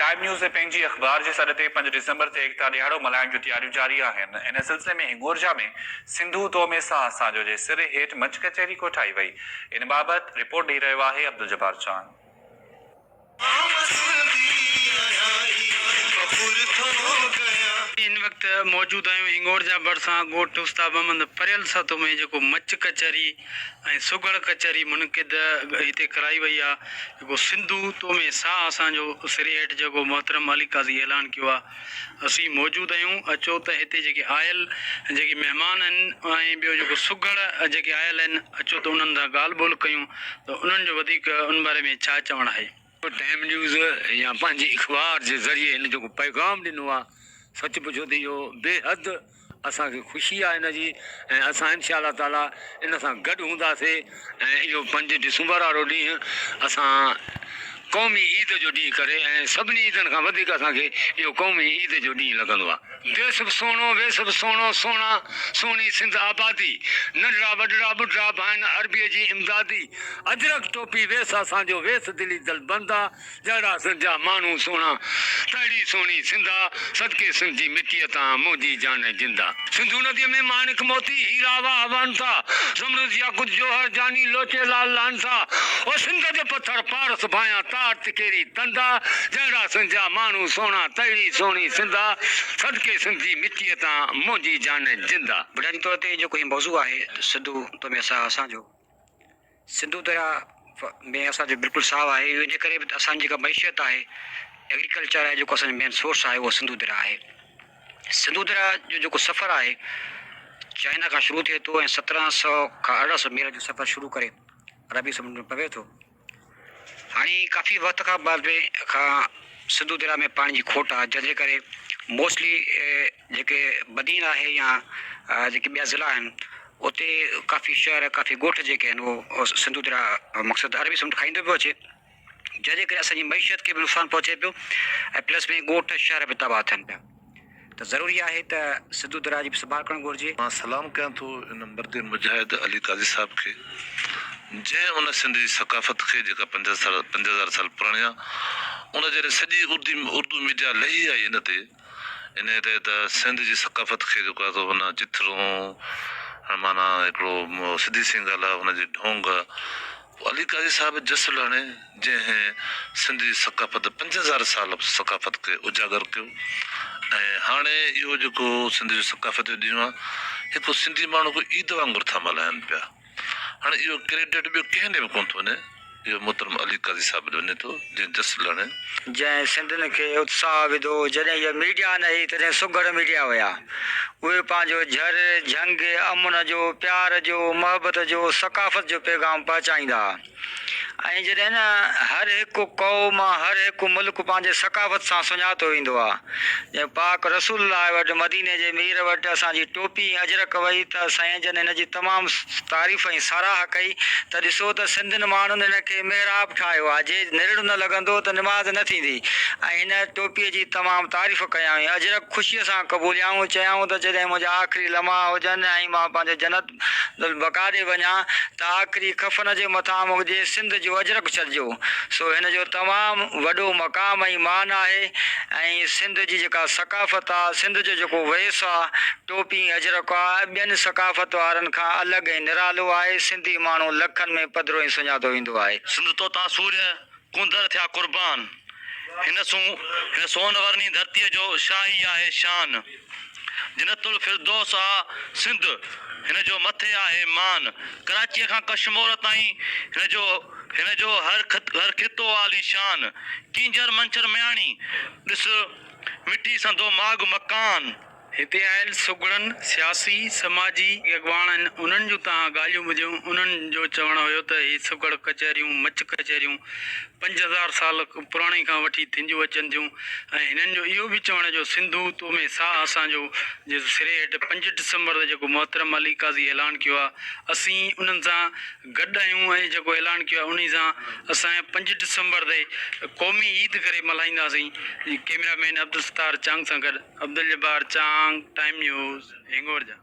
Time news ۽ پنهنجي اخبار جي سڏ تي پنج ڊسمبر تي ايڪتا ڏهاڙو ملهائڻ جون تياريون جاري آهن. ان سلسلي ۾ هنگورجا ۾ سنڌو تو ۾ ساهه اسان جو جي سري هيٺ مچ ڪچهري ڪوٺائي وئي. ان بابت رپورٽ ڏئي رهيو آهي عبدالجبار چانگ. هن وقت موجود آهيون هنگورجا ڀرسان ڳوٺ استاد محمد پريل سهتو ۾ جيڪو مچ ڪچهري ۽ سگهڙ ڪچهري منعقد هتي ڪرائي وئي آ جيڪو سنڌو تو ۾ ساهه اسان جو سري هيٺ جيڪو محترم علي قاضي اعلان ڪيو آ اسين موجود آهيون اچو ته هتي جيڪي آيل جيڪي مهمان آهن ۽ ٻيو جيڪو سگهڙ جيڪي آيل آهن اچو ته انهن سان ڳالهه ٻولهه ڪيون ته انهن جو وڌيڪ ان باري ۾ ڇا چوڻ آهي. ٽائيم نيوز يا پنهنجي اخبار جي ذريعي هن جيڪو پيغام ڏنو آ سچ پڇو ته اهو بي حد اسان کي خوشي آهي ان جي ۽ اسان انشاء الله تعالي ان سان گڏ هونداسي ۽ اهو پنج ڊسمبر وارو ڏينهن اسان قومي عيد جو ڏينهن ڪري ۽ سڀني عيدن کان وڌيڪ اسان کي اهو قومي عيد جو ڏينهن لڳندو آهي. ديس به سهڻو ويس به سهڻو سهڻا سهڻي سنڌ آبادي ننڍڙا وڏڙا ٻڍڙا ڀائن عربيء جي امدادي اجرڪ ٽوپي ويس اسان جو ويس دلي دلبند آ. جهڙا سنڌ جا ماڻهو سهڻا، تهڙي سهڻي سنڌ آ، صدقي سنڌ جي مٽيء تان منهنجي جان ۽ جند آ. سنڌو نديء ۾ ماڻڪ موتي، هيرا واهه وهن ٿا، زمرد ياقوت جوهر جاني، لوچي لال لهن ٿا. او سنڌ جو پٿر پارس ڀانيان، تار تڪيري تند آ، جهڙا سنڌ جا ماڻهو سهڻا، تهڙي سهڻي سنڌ آ، صدقي سنڌ جي مٽيء تان منهنجي جان ۽ جند آ. بنيادي طور تي جيڪو هي موضوع آهي سنڌو تو ۾ ساهه اسان جو. سنڌو درياء ۾ اسان جو بلڪل ساهه آهي اهو ان ڪري به ته اسان جي جيڪا معيشت آهي ايگريڪلچر آهي جيڪو اسان جو مين سورس آهي اهو سنڌو درياء آهي سنڌو درياء جو جيڪو سفر آهي چائنا کان شروع ٿئي ٿو ۽ 1700 کان 1800 ميل جو سفر شروع ڪري عربي سمنڊ ۾ پوي ٿو هاڻي ڪافي وقت کان بعد ۾ کان سنڌو درياء ۾ پاڻي جي کوٽ آهي جنهن جي ڪري موسٽلي جيڪي بدين آهي يا جيڪي ٻيا ضلعا آهن اتي ڪافي شهر ڪافي ڳوٺ جيڪي آهن اهو سنڌو درياء مقصد عربي سمنڊ کائيندو پيو اچي جنهن جي ڪري اسان جي معيشت کي به نقصان پهچي پيو ۽ پلس ۾ ڳوٺ شهر به تباهه ٿين پيا ته ضروري آهي ته سنڌو درياء جي به سنڀال ڪرڻ گهرجي. مان سلام ڪيان ٿو ان مرد مجاهد علي قاضي صاحب کي جنهن ان سنڌ جي ثقافت کي جيڪا 5000 سال پراڻي آ ان جڏهن سڄي اردي اردو ميڊيا لهي آئي ان تي انهي تي ته سنڌ جي ثقافت کي جيڪو آ سو ان چٿرون معنيٰ هڪڙو سڌي سين ڳالهه آ ان جي ڍونگ پوء علي قاضي صاحب جس لهڻي جنهن سنڌ جي ثقافت 5000 سال ثقافت کي اجاگر ڪيو ۽ هاڻي اهو جيڪو سنڌ جو ثقافت جو ڏينهن آ هڪ سنڌي ماڻهو ڪو عيد وانگر ٿا ملهائن پيا هاڻي اهو ڪريڊٽ ٻيو ڪنهن ڏي به ڪونه ٿو وڃي اهو محترم علي قاضي صاحب ڏي وڃي ٿو جنهن جس لهڻي جنهن سنڌين کي اتساهه وڌو، جڏهن هيء ميڊيا نه هئي تڏهن سگهڙ ميڊيا هيا. اهي پنهنجو جهر جهنگ، امن جو، پيار جو، محبت جو، ثقافت جو پيغام پهچائيندا ها ۽ جڏهن نه هر هڪ قوم، هر هڪ ملڪ پنهنجي ثقافت سان سڃاتو ويندو آ. جڏهن پاڪ رسول الله وٽ مديني جي مير وٽ اسان جي ٽوپي ۽ اجرڪ وئي ته سائين جن هن جي تمام تعريف ۽ ساراهه ڪئي ته ڏسو ته سنڌين ماڻهن هن کي محراب ٺاهيو آهي جي نرڙ نه لڳندو ته نماز نه ٿيندي ۽ هن ٽوپي جي تمام تعريف ڪيائون ۽ اجرڪ خوشيء سان قبوليائون چيائون ته جڏهن منهنجا آخري لمحا هجن ۽ مان پنهنجي جنت البقاء ڏي وڃان ته آخري ڪفن جي مٿان منهنجي سنڌ جو اجرڪ ڇڏجو. سو هن جو تمام وڏو مقام ۽ مان آهي ۽ سنڌ جي جيڪا ثقافت آ، سنڌ جو جيڪو ويس آ، ٽوپي ۽ اجرڪ آ، ٻين ثقافت وارن کان الڳ ۽ نرالو آهي. سنڌي ماڻهو لکن ۾ پڌرو ۽ سڃاتو ويندو آهي. سنڌ تو تان سورهيه ڪونڌر ٿيا قربان، هن سون هن سون ورني ڌرتيء جو شاهي آهي شان، جنت الفردوس آ سنڌ هن جو مٿي آهي مان، ڪراچيء کان ڪشمور تائين هن جو هن جو هر هر خطو عالي شان، ڪينجهر منڇر مياڻي ڏس مٺي سندو ماڳ مڪان. هتي آيل سگهڙن، سياسي، سماجي اڳواڻن انهن جون توهان ڳالهيون ٻڌيون، انهن جو چوڻ هيو ته هي سگهڙ ڪچهريون، مچ ڪچهريون 5000 سال پراڻي کان وٺي ٿينديون اچن ٿيون ۽ هنن جو اهو به چوڻ جو سنڌو تو ۾ ساهه اسان جو جي سري هيٺ پنج ڊسمبر تي جيڪو محترم علي قاضي اعلان ڪيو آهي اسين انهن سان گڏ آهيون ۽ جيڪو اعلان ڪيو آهي انهي سان اسان پنج ڊسمبر تي قومي عيد ڪري ملهائينداسين ڪئميرا مين عبدالستار چانگ سان گڏ. Abdul Jabbar Chang, time news, Hingorja.